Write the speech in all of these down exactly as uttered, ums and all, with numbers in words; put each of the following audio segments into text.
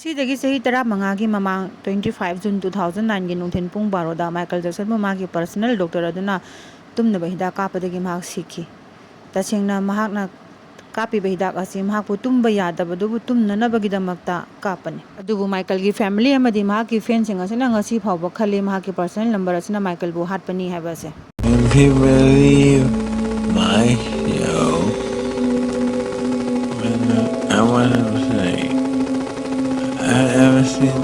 ꯁꯤꯗꯒꯤ ꯆꯍꯤ ꯇꯔꯥꯃꯉꯥꯒꯤ ꯃꯃꯥꯡ, twenty five June two thousand nineꯒꯤ ꯅꯨꯡꯊꯤꯜ ꯄꯨꯡ ꯕꯥꯔꯣꯗ ꯃꯥꯏꯀꯜ ꯖꯦꯛꯁꯟꯕꯨ ꯃꯥꯒꯤ personal doctor ꯑꯗꯨꯅ ꯇꯨꯝꯅꯕ ꯍꯤꯗꯥꯛ ꯀꯥꯞꯄꯗꯒꯤ ꯃꯍꯥꯛ ꯁꯤꯈꯤ꯫ ꯇꯁꯦꯡꯅ ꯃꯍꯥꯛꯅ ꯀꯥꯞꯄꯤꯕ ꯍꯤꯗꯥꯛ ꯑꯁꯤ ꯃꯍꯥꯛꯄꯨ ꯇꯨꯝꯕ ꯌꯥꯗꯕꯗꯨꯕꯨ ꯇꯨꯝꯅꯅꯕꯒꯤꯗꯃꯛꯇ ꯀꯥꯞꯄꯅꯤ꯫ ꯑꯗꯨꯕꯨ ꯃꯥꯏꯀꯜꯒꯤ family ꯑꯃꯗꯤ ꯃꯍꯥꯛꯀꯤ fanꯁꯤꯡ ꯑꯁꯤꯅ ꯉꯁꯤ ꯐꯥꯎꯕ ꯈꯜꯂꯤ, ꯃꯍꯥꯛꯀꯤ personal number ꯑꯁꯤꯅ ꯃꯥꯏꯀꯜꯕꯨ ꯍꯥꯠꯄꯅꯤ ꯍꯥꯏꯕ ꯑꯁꯦ꯫ If you believe my show, I want to say, I haven't seen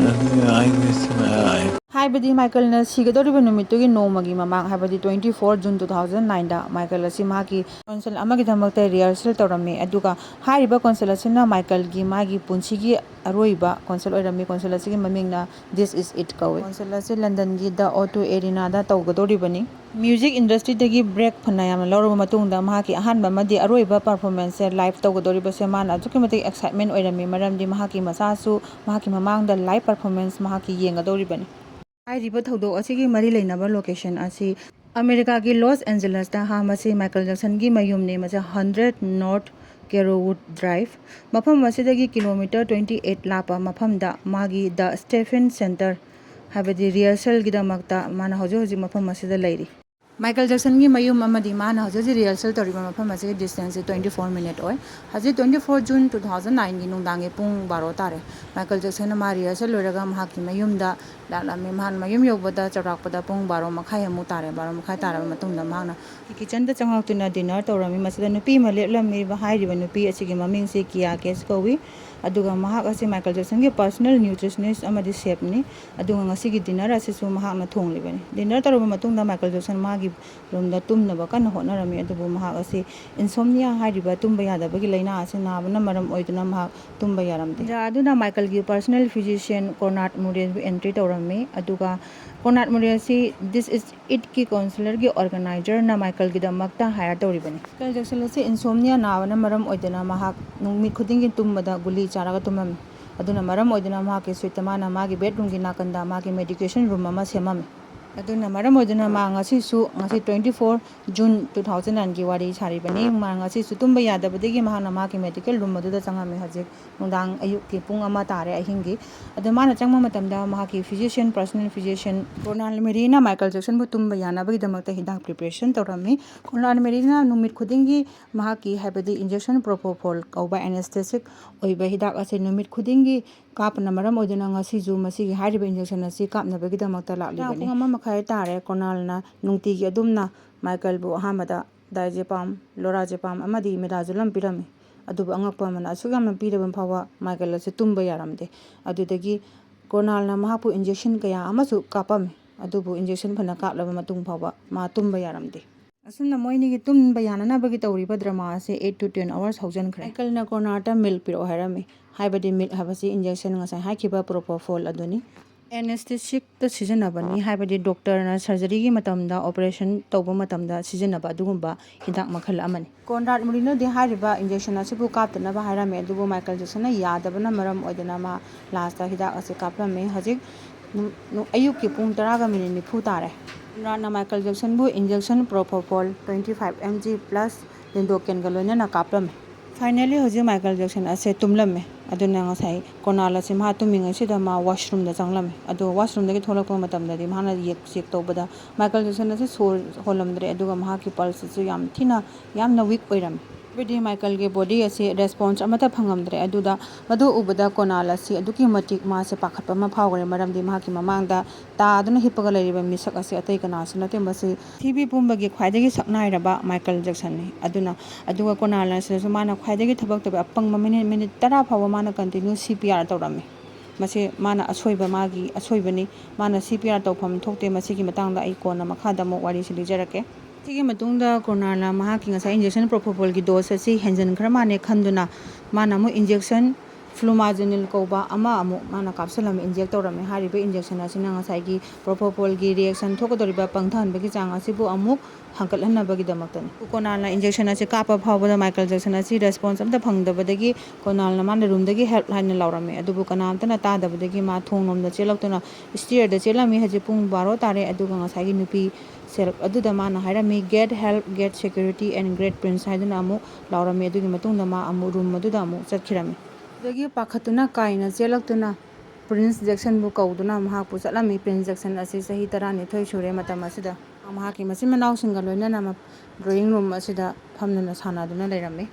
nothing like this in my life. ꯍꯥꯏꯕꯗꯤ ꯃꯥꯏꯀꯜꯅ ꯁꯤꯒꯗꯧꯔꯤꯕ ꯅꯨꯃꯤꯠꯇꯨꯒꯤ ꯅꯣꯡꯃꯒꯤ ꯃꯃꯥꯡ, ꯍꯥꯏꯕꯗꯤ twenty four June two thousand nineꯗ ꯃꯥꯏꯀꯜ ꯑꯁꯤ ꯃꯍꯥꯛꯀꯤ concert ꯑꯃꯒꯤꯗꯃꯛꯇ rehearsal ꯇꯧꯔꯝꯃꯤ꯫ ꯑꯗꯨꯒ ꯍꯥꯏꯔꯤꯕ concert ꯑꯁꯤꯅ ꯃꯥꯏꯀꯜꯒꯤ ꯃꯥꯒꯤ ꯄꯨꯟꯁꯤꯒꯤ ꯑꯔꯣꯏꯕ concert ꯑꯣꯏꯔꯝꯃꯤ꯫ Concert ꯑꯁꯤꯒꯤ ꯃꯃꯤꯡꯅ This Is It ꯀꯧꯏ꯫ Concert ꯑꯁꯤ Londonꯒꯤ The O two Arenaꯗ ꯇꯧꯒꯗꯧꯔꯤꯕꯅꯤ꯫ Music industryꯗꯒꯤ break ꯐꯅ ꯌꯥꯝꯅ ꯂꯧꯔꯕ ꯃꯇꯨꯡꯗ ꯃꯍꯥꯛꯀꯤ ꯑꯍꯥꯟꯕ ꯑꯃꯗꯤ ꯑꯔꯣꯏꯕ performanceꯁꯦ live ꯇꯧꯒꯗꯧꯔꯤꯕꯁꯦ ꯃꯥꯅ ꯑꯗꯨꯛꯀꯤ ꯃꯇꯤꯛ excitement ꯑꯣꯏꯔꯝꯃꯤ, ꯃꯔꯝꯗꯤ ꯃꯍꯥꯛꯀꯤ ꯃꯆꯥꯁꯨ ꯃꯍꯥꯛꯀꯤ ꯃꯃꯥꯡꯗ live performance ꯃꯍꯥꯛꯀꯤ ꯌꯦꯡꯒꯗꯧꯔꯤꯕꯅꯤ꯫ ꯍꯥꯏꯔꯤꯕ ꯊꯧꯗꯣꯛ ꯑꯁꯤꯒꯤ ꯃꯔꯤ ꯂꯩꯅꯕ location ꯑꯁꯤ ꯑꯃꯦꯔꯤꯀꯥꯒꯤ ꯂꯣꯁ ꯑꯦꯟꯖꯦꯂꯁꯇ ꯍꯥ, ꯃꯁꯤ ꯃꯥꯏꯀꯜ ꯖꯦꯛꯁꯟꯒꯤ ꯃꯌꯨꯝꯅꯤ꯫ ꯃꯁꯤ hundred North Carewood Drive, ꯃꯐꯝ ꯑꯁꯤꯗꯒꯤ kilometre twenty eight ꯂꯥꯞꯄ ꯃꯐꯝꯗ ꯃꯥꯒꯤ The Stephen Center, ꯍꯥꯏꯕꯗꯤ rehearsalꯒꯤꯗꯃꯛꯇ ꯃꯥꯅ ꯍꯧꯖꯤꯛ ꯍꯧꯖꯤꯛ ꯃꯐꯝ ꯑꯁꯤꯗ ꯂꯩꯔꯤ꯫ ꯃꯥꯏꯀꯜ ꯖꯦꯛꯁꯟꯒꯤ ꯃꯌꯨꯝ ꯑꯃꯗꯤ ꯃꯥꯅ ꯍꯧꯖꯤꯛ ꯍꯧꯖꯤꯛ rehearsal ꯇꯧꯔꯤꯕ ꯃꯐꯝ ꯑꯁꯤꯒꯤ distanceꯁꯤ twenty four minute ꯑꯣꯏ꯫ ꯍꯧꯖꯤꯛ twenty four June two thousand nineꯒꯤ ꯅꯨꯡꯗꯥꯡꯒꯤ ꯄꯨꯡ ꯕꯥꯔꯣ ꯇꯥꯔꯦ꯫ ꯃꯥꯏꯀꯜ ꯖꯦꯛꯁꯟꯅ ꯃꯥ rehearsal ꯂꯣꯏꯔꯒ ꯃꯍꯥꯛꯀꯤ ꯃꯌꯨꯝꯗ ꯂꯥꯛꯂꯝꯃꯤ꯫ ꯃꯍꯥꯛꯅ ꯃꯌꯨꯝ ꯌꯧꯕꯗ ꯆꯥꯎꯔꯥꯛꯄꯗ ꯄꯨꯡ ꯕꯥꯔꯣ ꯃꯈꯥꯏ ꯑꯃꯨꯛ ꯇꯥꯔꯦ꯫ ꯕꯥꯔꯣ ꯃꯈꯥꯏ ꯇꯥꯔꯕ ꯃꯇꯨꯡꯗ ꯃꯍꯥꯛꯅ kitchenꯗ ꯆꯪꯂꯛꯇꯨꯅ dinner ꯇꯧꯔꯝꯃꯤ꯫ ꯃꯁꯤꯗ ꯅꯨꯄꯤ ꯑꯃ ꯂꯦꯞꯂꯝꯃꯤꯕ, ꯍꯥꯏꯔꯤꯕ ꯅꯨꯄꯤ ꯑꯁꯤꯒꯤ ꯃꯃꯤꯡꯁꯤ ꯀꯤꯌꯥ ꯀꯦꯁ ꯀꯧꯏ꯫ ꯑꯗꯨꯒ ꯃꯍꯥꯛ ꯑꯁꯤ ꯃꯥꯏꯀꯜ ꯖꯦꯛꯁꯟꯒꯤ personal nutritionist ꯑꯃꯗꯤ chefꯅꯤ꯫ ꯑꯗꯨꯒ ꯉꯁꯤꯒꯤ dinner ꯑꯁꯤꯁꯨ ꯃꯍꯥꯛꯅ ꯊꯣꯡꯂꯤꯕꯅꯤ꯫ Dinner ꯇꯧꯔꯕ ꯃꯇꯨꯡꯗ ꯃꯥꯏꯀꯜ ꯖꯦꯛꯁꯟ ꯃꯥꯒꯤ roomꯗ ꯇꯨꯝꯅꯕ ꯀꯟꯅ ꯍꯣꯠꯅꯔꯝꯃꯤ꯫ ꯑꯗꯨꯕꯨ ꯃꯍꯥꯛ ꯑꯁꯤ insomnia ꯍꯥꯏꯔꯤꯕ ꯇꯨꯝꯕ ꯌꯥꯗꯕꯒꯤ ꯂꯥꯏꯅꯥ ꯑꯁꯤ ꯅꯥꯕꯅ ꯃꯔꯝ ꯑꯣꯏꯗꯨꯅ ꯃꯍꯥꯛ ꯇꯨꯝꯕ ꯌꯥꯔꯝꯗꯦ꯫ ꯖꯥ ꯑꯗꯨꯅ ꯃꯥꯏꯀꯜꯒꯤ personal physician Conrad Murrayꯕꯨ entry ꯇꯧꯔꯝꯃꯤ꯫ ꯑꯗꯨꯒ Conrad Murray ꯑꯁꯤ This Is Itꯀꯤ concertꯀꯤ organizerꯅ ꯃꯥꯏꯀꯜꯒꯤꯗꯃꯛꯇ hire ꯇꯧꯔꯤꯕꯅꯤ꯫ ꯃꯥꯏꯀꯜ ꯖꯦꯛꯁꯟ ꯑꯁꯤ insomnia ꯅꯥꯕꯅ ꯃꯔꯝ ꯑꯣꯏꯗꯨꯅ ꯃꯍꯥꯛ ꯅꯨꯃꯤꯠ ꯈꯨꯗꯤꯡꯒꯤ ꯇꯨꯝꯕꯗ ꯒꯨꯂꯤ ꯆꯥꯔꯒ ꯇꯨꯝꯂꯝꯃꯤ꯫ ꯑꯗꯨꯅ ꯃꯔꯝ ꯑꯣꯏꯗꯨꯅ ꯃꯍꯥꯛꯀꯤ suiteꯇ ꯃꯥꯅ ꯃꯥꯒꯤ bedroomꯒꯤ ꯅꯥꯀꯟꯗ ꯃꯥꯒꯤ medication room ꯑꯃ ꯁꯦꯝꯃꯝꯃꯤ꯫ ꯑꯗꯨꯅ ꯃꯔꯝ ꯑꯣꯏꯗꯨꯅ ꯃꯥ ꯉꯁꯤꯁꯨ, ꯉꯁꯤ twenty four June two thousand nine ꯒꯤ ꯋꯥꯔꯤ ꯁꯥꯔꯤꯕꯅꯤ, ꯃꯥ ꯉꯁꯤꯁꯨ ꯇꯨꯝꯕ ꯌꯥꯗꯕꯗꯒꯤ ꯃꯍꯥꯛꯅ ꯃꯍꯥꯛꯀꯤ medical room ꯑꯗꯨꯗ ꯆꯪꯉꯝꯃꯤ꯫ ꯍꯧꯖꯤꯛ ꯅꯨꯡꯗꯥꯡ ꯑꯌꯨꯛꯀꯤ ꯄꯨꯡ ꯑꯃ ꯇꯥꯔꯦ ꯑꯍꯤꯡꯒꯤ꯫ ꯑꯗꯣ ꯃꯥꯅ ꯆꯪꯕ ꯃꯇꯝꯗ ꯃꯍꯥꯛꯀꯤ physician, personal physician ꯀꯣꯔꯅꯥꯜ ꯃꯦꯔꯤꯅ ꯃꯥꯏꯀꯜ ꯖꯦꯛꯁꯟꯕꯨ ꯇꯨꯝꯕ ꯌꯥꯅꯕꯒꯤꯗꯃꯛꯇ ꯍꯤꯗꯥꯛ preparation ꯇꯧꯔꯝꯃꯤ꯫ ꯀꯣꯔꯅꯥꯜ ꯃꯦꯔꯤꯅ ꯅꯨꯃꯤꯠ ꯈꯨꯗꯤꯡꯒꯤ ꯃꯍꯥꯛꯀꯤ, ꯍꯥꯏꯕꯗꯤ injection propofol ꯀꯧꯕ anesthetic ꯑꯣꯏꯕ ꯍꯤꯗꯥꯛ ꯑꯁꯤ ꯅꯨꯃꯤꯠ ꯈꯨꯗꯤꯡꯒꯤ ꯀꯥꯞꯄꯅ ꯃꯔꯝ ꯑꯣꯏꯗꯨꯅ ꯉꯁꯤꯁꯨ ꯃꯁꯤꯒꯤ ꯍꯥꯏꯔꯤꯕ injection ꯑꯁꯤ ꯀꯥꯞꯅꯕꯒꯤꯗꯃꯛꯇ ꯂꯥꯛꯂꯤꯕꯅꯤ꯫ ꯄꯨꯡ ꯑꯃ ꯃꯈꯥꯏ ꯇꯥꯔꯦ꯫ ꯀꯣꯔꯅꯥꯜꯅ ꯅꯨꯡꯇꯤꯒꯤ ꯑꯗꯨꯝꯅ ꯃꯥꯏꯀꯜꯕꯨ ꯑꯍꯥꯟꯕꯗ diazepam, lorazepam ꯑꯃꯗꯤ midazolam ꯄꯤꯔꯝꯃꯤ꯫ ꯑꯗꯨꯕꯨ ꯑꯉꯛꯄ ꯑꯃꯅ, ꯑꯁꯨꯛ ꯌꯥꯝꯅ ꯄꯤꯔꯕ ꯐꯥꯎꯕ ꯃꯥꯏꯀꯜ ꯑꯁꯤ ꯇꯨꯝꯕ ꯌꯥꯔꯝꯗꯦ꯫ ꯑꯗꯨꯗꯒꯤ ꯀꯣꯔꯅꯥꯜꯅ ꯃꯍꯥꯛꯄꯨ injection ꯀꯌꯥ ꯑꯃꯁꯨ ꯀꯥꯞꯄꯝꯃꯤ꯫ ꯑꯗꯨꯕꯨ injection ꯐꯅ ꯀꯥꯞꯂꯕ ꯃꯇꯨꯡ ꯐꯥꯎꯕ ꯃꯥ ꯇꯨꯝꯕ ꯌꯥꯔꯝꯗꯦ꯫ ꯑꯁꯨꯝꯅ ꯃꯣꯏꯅꯤꯒꯤ ꯇꯨꯝꯕ ꯌꯥꯅꯅꯕꯒꯤ ꯇꯧꯔꯤꯕ drama ꯑꯁꯤ eight to ten hours ꯍꯧꯖꯤꯟꯈ꯭ꯔꯦ꯫ ꯃꯥꯏꯀꯜꯅ ꯀꯣꯔꯅꯥꯜꯗ milk ꯄꯤꯔꯛꯑꯣ ꯍꯥꯏꯔꯝꯃꯤ꯫ ꯍꯥꯏꯕꯗꯤ milk ꯍꯥꯏꯕꯁꯤ injection, ꯉꯁꯥꯏ ꯍꯥꯏꯈꯤꯕ propofol ꯑꯗꯨꯅꯤ꯫ Anestheticꯇ ꯁꯤꯖꯤꯟꯅꯕꯅꯤ, ꯍꯥꯏꯕꯗꯤ doctorꯅ surgeryꯒꯤ ꯃꯇꯝꯗ, operation ꯇꯧꯕ ꯃꯇꯝꯗ ꯁꯤꯖꯤꯟꯅꯕ ꯑꯗꯨꯒꯨꯝꯕ ꯍꯤꯗꯥꯛ ꯃꯈꯜ ꯑꯃꯅꯤ꯫ ꯀꯣꯔꯅꯥꯜ ꯃꯦꯔꯤꯅꯗꯤ ꯍꯥꯏꯔꯤꯕ injection ꯑꯁꯤꯕꯨ ꯀꯥꯞꯇꯅꯕ ꯍꯥꯏꯔꯝꯃꯤ, ꯑꯗꯨꯕꯨ ꯃꯥꯏꯀꯜ ꯖꯦꯛꯁꯟꯅ ꯌꯥꯗꯕꯅ ꯃꯔꯝ ꯑꯣꯏꯗꯨꯅ ꯃꯥ lastꯇ ꯍꯤꯗꯥꯛ ꯑꯁꯤ ꯀꯥꯞꯂꯝꯃꯤ꯫ ꯍꯧꯖꯤꯛ ꯅꯨ-, ꯅꯨ-, ꯑꯌꯨꯛꯀꯤ ꯄꯨꯡ ꯇꯔꯥꯒ minute ꯅꯤꯐꯨ ꯇꯥꯔꯦ꯫ ꯀꯣꯔꯅꯥꯜꯅ ꯃꯥꯏꯀꯜ ꯖꯦꯛꯁꯟꯕꯨ injection propofol twenty five M G plus lindocainꯒ ꯂꯣꯏꯅꯅ ꯀꯥꯞꯂꯝꯃꯤ꯫ Finally ꯍꯧꯖꯤꯛ ꯃꯥꯏꯀꯜ ꯖꯦꯛꯁꯟ ꯑꯁꯦ ꯇꯨꯝꯂꯝꯃꯦ꯫ ꯑꯗꯨꯅ ꯉꯁꯥꯏ ꯀꯣꯔꯅꯥꯜ ꯑꯁꯤ ꯃꯍꯥꯛ ꯇꯨꯝꯃꯤꯉꯩꯁꯤꯗ ꯃꯥ washroomꯗ ꯆꯪꯂꯝꯃꯤ꯫ ꯑꯗꯣ washroomꯗꯒꯤ ꯊꯣꯛꯂꯛꯄ ꯃꯇꯝꯗꯗꯤ ꯃꯍꯥꯛꯅ ꯌꯦꯛ, check ꯇꯧꯕꯗ ꯃꯥꯏꯀꯜ ꯖꯦꯛꯁꯟ ꯑꯁꯤ ꯁꯣꯔ ꯍꯣꯜꯂꯝꯗ꯭ꯔꯦ, ꯑꯗꯨꯒ ꯃꯍꯥꯛꯀꯤ pulse ꯑꯁꯤꯁꯨ ꯌꯥꯝ ꯊꯤꯅ, ꯌꯥꯝꯅ weak ꯑꯣꯏꯔꯝꯃꯤ꯫ ꯍꯥꯏꯕꯗꯤ ꯃꯥꯏꯀꯜꯒꯤ body ꯑꯁꯤ response ꯑꯃꯠꯇ ꯐꯪꯉꯝꯗ꯭ꯔꯦ꯫ ꯑꯗꯨꯗ, ꯃꯗꯨ ꯎꯕꯗ ꯀꯣꯔꯅꯥꯜ ꯑꯁꯤ ꯑꯗꯨꯛꯀꯤ ꯃꯇꯤꯛ ꯃꯥꯁꯦ ꯄꯥꯈꯠꯄ ꯑꯃ ꯐꯥꯎꯈ꯭ꯔꯦ, ꯃꯔꯝꯗꯤ ꯃꯍꯥꯛꯀꯤ ꯃꯃꯥꯡꯗ ꯇꯥꯗꯨꯅ ꯍꯤꯞꯄꯒ ꯂꯩꯔꯤꯕ ꯃꯤꯁꯛ ꯑꯁꯤ ꯑꯇꯩ ꯀꯅꯥꯁꯨ ꯅꯠꯇꯦ, ꯃꯁꯤ ꯄ꯭ꯔꯤꯊꯤꯕꯤ ꯄꯨꯝꯕꯒꯤ ꯈ꯭ꯋꯥꯏꯗꯒꯤ ꯁꯛꯅꯥꯏꯔꯕ ꯃꯥꯏꯀꯜ ꯖꯦꯛꯁꯟꯅꯤ꯫ ꯑꯗꯨꯅ, ꯑꯗꯨꯒ ꯀꯣꯔꯅꯥꯜ ꯑꯁꯤꯗꯁꯨ ꯃꯥꯅ ꯈ꯭ꯋꯥꯏꯗꯒꯤ ꯊꯕꯛ ꯇꯧꯕ ꯑꯄꯪꯕ minute, minute ꯇꯔꯥ ꯐꯥꯎꯕ ꯃꯥꯅ continue C P R ꯇꯧꯔꯝꯃꯤ꯫ ꯃꯁꯤ ꯃꯥꯅ ꯑꯁꯣꯏꯕ, ꯃꯥꯒꯤ ꯑꯁꯣꯏꯕꯅꯤ꯫ ꯃꯥꯅ C P R ꯇꯧꯐꯝ ꯊꯣꯛꯇꯦ꯫ ꯃꯁꯤꯒꯤ ꯃꯇꯥꯡꯗ ꯑꯩ ꯀꯣꯟꯅ ꯃꯈꯥꯗ ꯑꯃꯨꯛ ꯋꯥꯔꯤꯁꯤ ꯂꯤꯖꯔꯛꯀꯦ꯫ ꯁꯤꯒꯤ ꯃꯇꯨꯡꯗ ꯀꯣꯔꯅꯥꯜꯅ ꯃꯍꯥꯛꯀꯤ ꯉꯁꯥꯏ injection propofol ꯒꯤ dose ꯑꯁꯤ ꯍꯦꯟꯖꯤꯟꯈ꯭ꯔ ꯃꯥꯜꯂꯦ ꯈꯟꯗꯨꯅ ꯃꯥꯅ ꯑꯃꯨꯛ injection ꯐ꯭ꯂꯨꯃꯥꯖꯤꯅꯤꯜ ꯀꯧꯕ ꯑꯃ ꯑꯃꯨꯛ ꯃꯥꯅ ꯀꯥꯞꯁꯤꯜꯂꯝꯃꯤ, ꯏꯟꯖꯦꯛ ꯇꯧꯔꯝꯃꯤ꯫ ꯍꯥꯏꯔꯤꯕ ꯏꯟꯖꯦꯛꯁꯟ ꯑꯁꯤꯅ ꯉꯁꯥꯏꯒꯤ ꯄ꯭ꯔꯣꯄꯣꯄꯣꯜꯒꯤ ꯔꯤꯌꯦꯛꯁꯟ ꯊꯣꯛꯀꯗꯧꯔꯤꯕ ꯄꯪꯊꯍꯟꯕꯒꯤ ꯆꯥꯡ ꯑꯁꯤꯕꯨ ꯑꯃꯨꯛ ꯍꯟꯒꯠꯍꯟꯅꯕꯒꯤꯗꯃꯛꯇꯅꯤ꯫ ꯀꯣꯅꯥꯜꯅ ꯏꯟꯖꯦꯛꯁꯟ ꯑꯁꯤ ꯀꯥꯞꯄ ꯐꯥꯎꯕꯗ ꯃꯥꯏꯀꯜ ꯖꯦꯛꯁꯟ ꯑꯁꯤ ꯔꯦꯁꯄꯣꯟꯁ ꯑꯝꯇ ꯐꯪꯗꯕꯗꯒꯤ ꯀꯣꯅꯥꯜꯅ ꯃꯥꯅ ꯔꯨꯝꯗꯒꯤ "ꯍꯦꯜꯞ" ꯍꯥꯏꯅ ꯂꯥꯎꯔꯝꯃꯤ꯫ ꯑꯗꯨꯕꯨ ꯀꯅꯥꯝꯇꯅ ꯇꯥꯗꯕꯗꯒꯤ ꯃꯥ ꯊꯣꯡꯂꯣꯝꯗ ꯆꯦꯜꯂꯛꯇꯨꯅ ꯁ꯭ꯇꯤꯌꯔꯗ ꯆꯦꯜꯂꯝꯃꯤ꯫ ꯍꯧꯖꯤꯛ ꯄꯨꯡ ꯕꯥꯔꯣ ꯇꯥꯔꯦ꯫ ꯑꯗꯨꯒ ꯉꯁꯥꯏꯒꯤ ꯅꯨꯄꯤ ꯁꯦꯜꯐ ꯑꯗꯨꯗ ꯃꯥꯅ ꯍꯥꯏꯔꯝꯃꯤ, "Get help, get security and get prince" ꯍꯥꯏꯗꯨꯅ ꯑꯃꯨꯛ ꯂꯥꯎꯔꯝꯃꯤ꯫ ꯑꯗꯨꯒꯤ ꯃꯇꯨꯡꯗ ꯃꯥ ꯑꯃꯨꯛ ꯔꯨꯝ ꯑꯗꯨꯗ ꯑꯃꯨꯛ ꯆꯠꯈꯤꯔꯝꯃꯤ꯫ ꯑꯗꯨꯗꯒꯤ ꯄꯥꯈꯠꯇꯨꯅ ꯀꯥꯏꯅ ꯆꯦꯜꯂꯛꯇꯨꯅ ꯄ꯭ꯔꯤꯟꯁ ꯖꯦꯛꯁꯟꯕꯨ ꯀꯧꯗꯨꯅ ꯃꯍꯥꯛꯄꯨ ꯆꯠꯂꯝꯃꯤ꯫ ꯄ꯭ꯔꯤꯟꯁ ꯖꯦꯛꯁꯟ ꯑꯁꯤ ꯆꯍꯤ ꯇꯔꯥꯅꯤꯊꯣꯏ ꯁꯨꯔꯦ꯫ ꯃꯇꯝ ꯑꯁꯤꯗ ꯃꯍꯥꯛꯀꯤ ꯃꯆꯤꯟ ꯃꯅꯥꯎꯁꯤꯡꯒ ꯂꯣꯏꯅꯅ ꯗ꯭ꯔꯣꯌꯤꯡ ꯔꯨꯝ ꯑꯁꯤꯗ ꯐꯝꯗꯨꯅ ꯁꯥꯟꯅꯗꯨꯅ ꯂꯩꯔꯝꯃꯤ꯫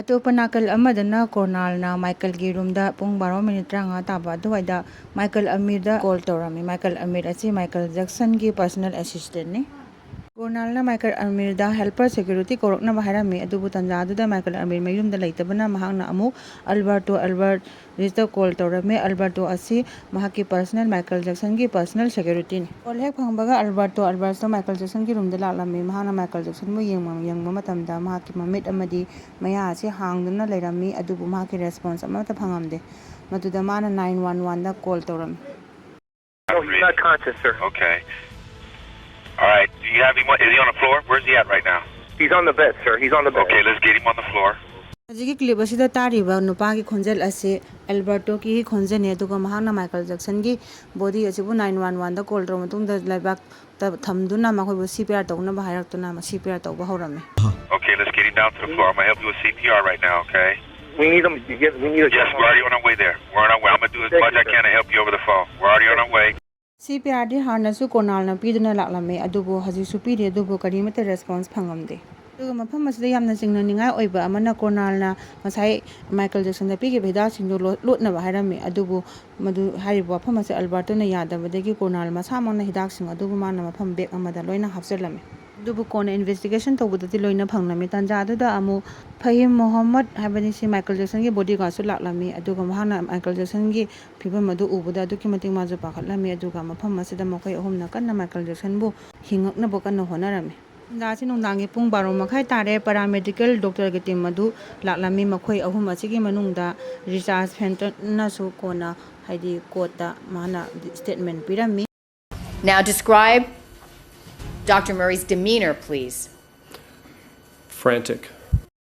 ꯑꯇꯣꯞꯄ ꯅꯥꯀꯜ ꯑꯃꯗꯅ ꯀꯣꯔꯅꯥꯜꯅ ꯃꯥꯏꯀꯜꯒꯤ ꯔꯨꯝꯗ ꯄꯨꯡ ꯕꯥꯔꯣ ꯃꯤꯅꯤꯠ ꯇꯔꯥꯃꯉꯥ ꯇꯥꯕ ꯑꯗꯨꯋꯥꯏꯗ ꯃꯥꯏꯀꯜ ꯑꯃꯤꯔꯗ ꯀꯣꯜ ꯇꯧꯔꯝꯃꯤ꯫ ꯃꯥꯏꯀꯜ ꯑꯃꯤꯔ ꯑꯁꯤ ꯃꯥꯏꯀꯜ ꯖꯦꯛꯁꯟꯒꯤ ꯄꯔꯁꯅꯦꯜ ꯑꯦꯁꯤꯁꯇꯦꯟꯅꯤ꯫ ꯀꯣꯔꯅꯥꯜꯅ ꯃꯥꯏꯀꯜ ꯑꯃꯤꯔꯗ ꯍꯦꯜꯄꯔ ꯁꯦꯀ꯭ꯌꯨꯔꯤꯇꯤ ꯀꯧꯔꯛꯅꯕ ꯍꯥꯏꯔꯝꯃꯤ, ꯑꯗꯨꯕꯨ ꯇꯥꯟꯖꯥ ꯑꯗꯨꯗ ꯃꯥꯏꯀꯜ ꯑꯃꯤꯔ ꯃꯌꯨꯝꯗ ꯂꯩꯇꯕꯅ ꯃꯍꯥꯛꯅ ꯑꯃꯨꯛ ꯑꯜꯕꯥꯔꯇꯣ ꯑꯜꯕꯥꯔꯠ ꯔꯤꯁꯇ ꯀꯣꯜ ꯇꯧꯔꯝꯃꯤ꯫ ꯑꯜꯕꯥꯔꯇꯣ ꯑꯁꯤ ꯃꯍꯥꯛꯀꯤ ꯄꯔꯁꯅꯦꯜ, ꯃꯥꯏꯀꯜ ꯖꯦꯛꯁꯟꯒꯤ ꯄꯔꯁꯅꯦꯜ ꯁꯦꯀ꯭ꯌꯨꯔꯤꯇꯤꯅꯤ꯫ ꯀꯣꯜ ꯍꯦꯛ ꯐꯪꯕꯒ ꯑꯜꯕꯥꯔꯇꯣ ꯑꯜꯕꯥꯔꯠꯁꯇꯣ ꯃꯥꯏꯀꯜ ꯖꯦꯛꯁꯟꯒꯤ ꯔꯨꯝꯗ ꯂꯥꯛꯂꯝꯃꯤ꯫ ꯃꯍꯥꯛꯅ ꯃꯥꯏꯀꯜ ꯖꯦꯛꯁꯟꯕꯨ ꯌꯦꯡꯕ, ꯌꯦꯡꯕ ꯃꯇꯝꯗ ꯃꯍꯥꯛꯀꯤ ꯃꯃꯤꯠ ꯑꯃꯗꯤ ꯃꯌꯥ ꯑꯁꯤ ꯍꯥꯡꯗꯨꯅ ꯂꯩꯔꯝꯃꯤ, ꯑꯗꯨꯕꯨ ꯃꯍꯥꯛꯀꯤ ꯔꯦꯁꯄꯣꯟꯁ ꯑꯃꯠꯇ ꯐꯪꯉꯝꯗꯦ꯫ ꯃꯗꯨꯗ ꯃꯥꯅ ꯅꯥꯏꯟ ꯋꯥꯟ ꯋꯥꯟꯗ ꯀꯣꯜ ꯇꯧꯔꯝꯃꯤ꯫ No, he's not conscious, sir. Okay. All right. Do you have him? Is he on the floor? Where's he at right now? He's on the bed, sir. He's on the bed. Okay, let's get him on the floor. ꯍꯧꯖꯤꯛꯀꯤ clip ꯑꯁꯤꯗ ꯇꯥꯔꯤꯕ ꯅꯨꯄꯥꯒꯤ ꯈꯣꯟꯖꯦꯜ ꯑꯁꯤ ꯑꯦꯜꯕꯔꯇꯣꯒꯤ ꯈꯣꯟꯖꯦꯜꯅꯤ, ꯑꯗꯨꯒ ꯃꯍꯥꯛꯅ Michael ꯖꯦꯛꯁꯟꯒꯤ body ꯑꯁꯤꯕꯨ nine one ꯋꯥꯟꯗ ꯀꯣꯜ ꯇꯧꯔꯕ ꯃꯇꯨꯡꯗ ꯂꯩꯕꯥꯛꯇ ꯊꯝꯗꯨꯅ ꯃꯈꯣꯏꯕꯨ ꯁꯤ ꯄꯤ ꯑꯥꯔ ꯇꯧꯅꯕ ꯍꯥꯏꯔꯛꯇꯨꯅ ꯁꯤ ꯄꯤ ꯑꯥꯔ ꯇꯧꯕ ꯍꯧꯔꯝꯃꯤ꯫ Okay, let's get him down to the floor. I'm gonna help you with C P R right now, okay? We need him. To get, we need a Yes, we're already on our way there. We're on our way. I'm gonna do as much I can to help you over the phone. We're already on our way. ꯁꯤ ꯄꯤ ꯑꯥꯔꯗꯤ ꯍꯥꯟꯅꯁꯨ ꯀꯣꯔꯅꯥꯜꯅ ꯄꯤꯗꯨꯅ ꯂꯥꯛꯂꯝꯃꯤ, ꯑꯗꯨꯕꯨ ꯍꯧꯖꯤꯛꯁꯨ ꯄꯤꯔꯤ, ꯑꯗꯨꯕꯨ ꯀꯔꯤꯃꯠꯇ response ꯐꯪꯉꯝꯗꯦ꯫ ꯑꯗꯨꯒ ꯃꯐꯝ ꯑꯁꯤꯗ ꯌꯥꯝꯅ ꯆꯤꯡꯅꯅꯤꯡꯉꯥꯏ ꯑꯣꯏꯕ ꯑꯃꯅ ꯀꯣꯔꯅꯥꯜꯅ ꯉꯁꯥꯏ ꯃꯥꯏꯀꯜ ꯖꯦꯛꯁꯟꯗ ꯄꯤꯈꯤꯕ ꯍꯤꯗꯥꯛꯁꯤꯡꯗꯨ ꯂꯣ-, ꯂꯣꯠꯅꯕ ꯍꯥꯏꯔꯝꯃꯤ, ꯑꯗꯨꯕꯨ ꯃꯗꯨ ꯍꯥꯏꯔꯤꯕ ꯋꯥꯐꯝ ꯑꯁꯤ ꯑꯜꯕꯥꯔꯇꯣꯅ ꯌꯥꯗꯕꯗꯒꯤ ꯀꯣꯔꯅꯥꯜ ꯃꯁꯥꯃꯛꯅ ꯍꯤꯗꯥꯛꯁꯤꯡ ꯑꯗꯨꯕꯨ ꯃꯥꯅ ꯃꯐꯝ ꯕꯦꯛ ꯑꯃꯗ ꯂꯣꯏꯅ ꯍꯥꯞꯆꯤꯜꯂꯝꯃꯤ꯫ ꯑꯗꯨꯕꯨ ꯀꯣꯟꯅ ꯏꯟꯚꯦꯁꯇꯤꯒꯦꯁꯟ ꯇꯧꯕꯗꯗꯤ ꯂꯣꯏꯅ ꯐꯪꯂꯝꯃꯤ꯫ ꯇꯥꯟꯖꯥ ꯑꯗꯨꯗ ꯑꯃꯨꯛ ꯐꯍꯤꯝ ꯃꯣꯍꯝꯃꯗ ꯍꯥꯏꯕꯅꯤ, ꯁꯤ ꯃꯥꯏꯀꯜ ꯖꯦꯛꯁꯟꯒꯤ ꯕꯣꯗꯤꯒꯥꯔꯗꯁꯨ ꯂꯥꯛꯂꯝꯃꯤ, ꯑꯗꯨꯒ ꯃꯍꯥꯛꯅ ꯃꯥꯏꯀꯜ ꯖꯦꯛꯁꯟꯒꯤ ꯐꯤꯕꯝ ꯑꯗꯨ ꯎꯕꯗ ꯑꯗꯨꯛꯀꯤ ꯃꯇꯤꯛ ꯃꯥꯁꯨ ꯄꯥꯈꯠꯂꯝꯃꯤ, ꯑꯗꯨꯒ ꯃꯐꯝ ꯑꯁꯤꯗ ꯃꯈꯣꯏ ꯑꯍꯨꯝꯅ ꯀꯟꯅ ꯃꯥꯏꯀꯜ ꯖꯦꯛꯁꯟꯕꯨ ꯍꯤꯡꯉꯛꯅꯕ ꯀꯟꯅ ꯍꯣꯠꯅꯔꯝꯃꯤ꯫ ꯇꯥꯟꯖꯥ ꯑꯁꯤ ꯅꯨꯡꯗꯥꯡꯒꯤ ꯄꯨꯡ ꯕꯥꯔꯣ ꯃꯈꯥꯏ ꯇꯥꯔꯦ꯫ Paramedical doctorꯒꯤ team ꯑꯗꯨ ꯂꯥꯛꯂꯝꯃꯤ꯫ ꯃꯈꯣꯏ ꯑꯍꯨꯝ ꯑꯁꯤꯒꯤ ꯃꯅꯨꯡꯗ ꯔꯤꯆꯥꯔꯖ ꯐꯦꯟꯇꯟꯅꯁꯨ ꯀꯣꯟꯅ, ꯍꯥꯏꯗꯤ, courtꯇ ꯃꯥꯅ statement ꯄꯤꯔꯝꯃꯤ꯫ Now describe Doctor Murray's demeanor, please. Frantic.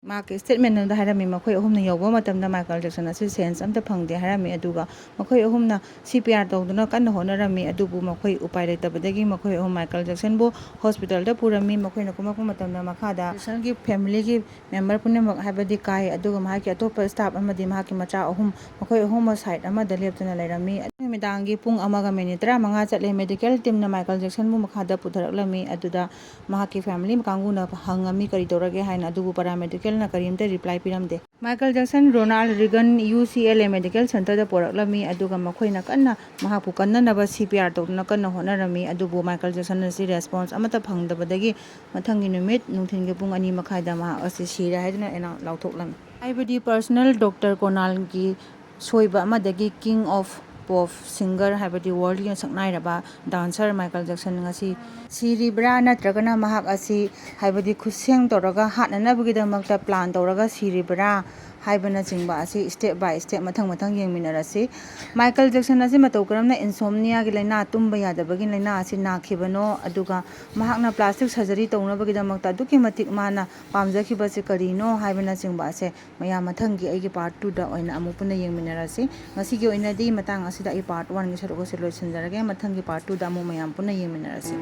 ꯃꯍꯥꯛꯀꯤ statement ꯑꯗꯨꯗ ꯍꯥꯏꯔꯝꯃꯤ, ꯃꯈꯣꯏ ꯑꯍꯨꯝꯅ ꯌꯧꯕ ꯃꯇꯝꯗ ꯃꯥꯏꯀꯜ ꯖꯦꯛꯁꯟ ꯑꯁꯤ sense ꯑꯝꯇ ꯐꯪꯗꯦ ꯍꯥꯏꯔꯝꯃꯤ꯫ ꯑꯗꯨꯒ ꯃꯈꯣꯏ ꯑꯍꯨꯝꯅ C P R ꯇꯧꯗꯨꯅ ꯀꯟꯅ ꯍꯣꯠꯅꯔꯝꯃꯤ, ꯑꯗꯨꯕꯨ ꯃꯈꯣꯏ ꯎꯄꯥꯏ ꯂꯩꯇꯕꯗꯒꯤ ꯃꯈꯣꯏ ꯑꯍꯨꯝ ꯃꯥꯏꯀꯜ ꯖꯦꯛꯁꯟꯕꯨ hospitalꯗ ꯄꯨꯔꯝꯃꯤ꯫ ꯃꯈꯣꯏꯅ ꯀꯨꯝꯃꯛꯄ ꯃꯇꯝꯗ ꯃꯈꯥꯗ ꯖꯦꯛꯁꯟꯒꯤ familyꯒꯤ member ꯄꯨꯝꯅꯃꯛ, ꯍꯥꯏꯕꯗꯤ ꯀꯥꯏ, ꯑꯗꯨꯒ ꯃꯍꯥꯛꯀꯤ ꯑꯇꯣꯞꯄ staff ꯑꯃꯗꯤ ꯃꯍꯥꯛꯀꯤ ꯃꯆꯥ ꯑꯍꯨꯝ, ꯃꯈꯣꯏ ꯑꯍꯨꯝꯃꯛ side ꯑꯃꯗ ꯂꯦꯞꯇꯨꯅ ꯂꯩꯔꯝꯃꯤ꯫ ꯅꯨꯃꯤꯗꯥꯡꯒꯤ ꯄꯨꯡ ꯑꯃꯒ minute ꯇꯔꯥꯃꯉꯥ ꯆꯠꯂꯦ꯫ Medical teamꯅ ꯃꯥꯏꯀꯜ ꯖꯦꯛꯁꯟꯕꯨ ꯃꯈꯥꯗ ꯄꯨꯊꯔꯛꯂꯝꯃꯤ꯫ ꯑꯗꯨꯗ ꯃꯍꯥꯛꯀꯤ family ꯀꯥꯡꯕꯨꯅ ꯍꯪꯉꯝꯃꯤ ꯀꯔꯤ ꯇꯧꯔꯒꯦ ꯍꯥꯏꯅ, ꯑꯗꯨꯕꯨ paramedicalꯅ ꯀꯔꯤꯝꯇ reply ꯄꯤꯔꯝꯗꯦ꯫ Michael Jackson Ronald Reagan U C L A Medical Centreꯗ ꯄꯣꯔꯛꯂꯝꯃꯤ, ꯑꯗꯨꯒ ꯃꯈꯣꯏꯅ ꯀꯟꯅ ꯃꯍꯥꯛꯄꯨ ꯀꯟꯅꯅꯕ C P R ꯇꯧꯗꯨꯅ ꯀꯟꯅ ꯍꯣꯠꯅꯔꯝꯃꯤ꯫ ꯑꯗꯨꯕꯨ ꯃꯥꯏꯀꯜ ꯖꯦꯛꯁꯟ ꯑꯁꯤ response ꯑꯃꯠꯇ ꯐꯪꯗꯕꯗꯒꯤ ꯃꯊꯪꯒꯤ ꯅꯨꯃꯤꯠ ꯅꯨꯡꯊꯤꯜꯒꯤ ꯄꯨꯡ ꯑꯅꯤ ꯃꯈꯥꯏꯗ ꯃꯍꯥꯛ ꯑꯁꯤ ꯁꯤꯔꯦ ꯍꯥꯏꯗꯨꯅ announce ꯂꯥꯎꯊꯣꯛꯂꯝꯃꯤ꯫ ꯍꯥꯏꯕꯗꯤ personal doctor ꯀꯣꯅꯥꯜꯒꯤ ꯁꯣꯏꯕ ꯑꯃꯗꯒꯤ king of pop singer, ꯍꯥꯏꯕꯗꯤ worldꯒꯤ ꯁꯛꯅꯥꯏꯔꯕ dancer ꯃꯥꯏꯀꯜ ꯖꯦꯛꯁꯟ ꯉꯁꯤ ꯁꯤꯔꯤꯕ꯭ꯔꯥ, ꯅꯠꯇ꯭ꯔꯒꯅ ꯃꯍꯥꯛ ꯑꯁꯤ, ꯍꯥꯏꯕꯗꯤ, ꯈꯨꯠꯁꯦꯝ ꯇꯧꯔꯒ ꯍꯥꯠꯅꯅꯕꯒꯤꯗꯃꯛꯇ plan ꯇꯧꯔꯒ ꯁꯤꯔꯤꯕ꯭ꯔꯥ ꯍꯥꯏꯕꯅꯆꯤꯡꯕ ꯑꯁꯤ step by step ꯃꯊꯪ ꯃꯊꯪ ꯌꯦꯡꯃꯤꯟꯅꯔꯁꯤ꯫ ꯃꯥꯏꯀꯜ ꯖꯦꯛꯁꯟ ꯑꯁꯤ ꯃꯇꯧ ꯀꯔꯝꯅ insomniaꯒꯤ ꯂꯥꯏꯅꯥ, ꯇꯨꯝꯕ ꯌꯥꯗꯕꯒꯤ ꯂꯥꯏꯅꯥ ꯑꯁꯤ ꯅꯥꯈꯤꯕꯅꯣ, ꯑꯗꯨꯒ ꯃꯍꯥꯛꯅ plastic surgery ꯇꯧꯅꯕꯒꯤꯗꯃꯛꯇ ꯑꯗꯨꯛꯀꯤ ꯃꯇꯤꯛ ꯃꯥꯅ ꯄꯥꯝꯖꯈꯤꯕꯁꯤ ꯀꯔꯤꯅꯣ ꯍꯥꯏꯕꯅꯆꯤꯡꯕ ꯑꯁꯦ ꯃꯌꯥꯝ ꯃꯊꯪꯒꯤ ꯑꯩꯒꯤ part twoꯗ ꯑꯣꯏꯅ ꯑꯃꯨꯛ ꯄꯨꯟꯅ ꯌꯦꯡꯃꯤꯟꯅꯔꯁꯤ꯫ ꯉꯁꯤꯒꯤ ꯑꯣꯏꯅꯗꯤ ꯃꯇꯥꯡ ꯑꯁꯤꯗ ꯑꯩ part oneꯒꯤ ꯁꯔꯨꯛ ꯑꯁꯤ ꯂꯣꯏꯁꯤꯟꯖꯔꯒꯦ꯫ ꯃꯊꯪꯒꯤ part twoꯗ ꯑꯃꯨꯛ ꯃꯌꯥꯝ ꯄꯨꯟꯅ ꯌꯦꯡꯃꯤꯟꯅꯔꯁꯤ꯫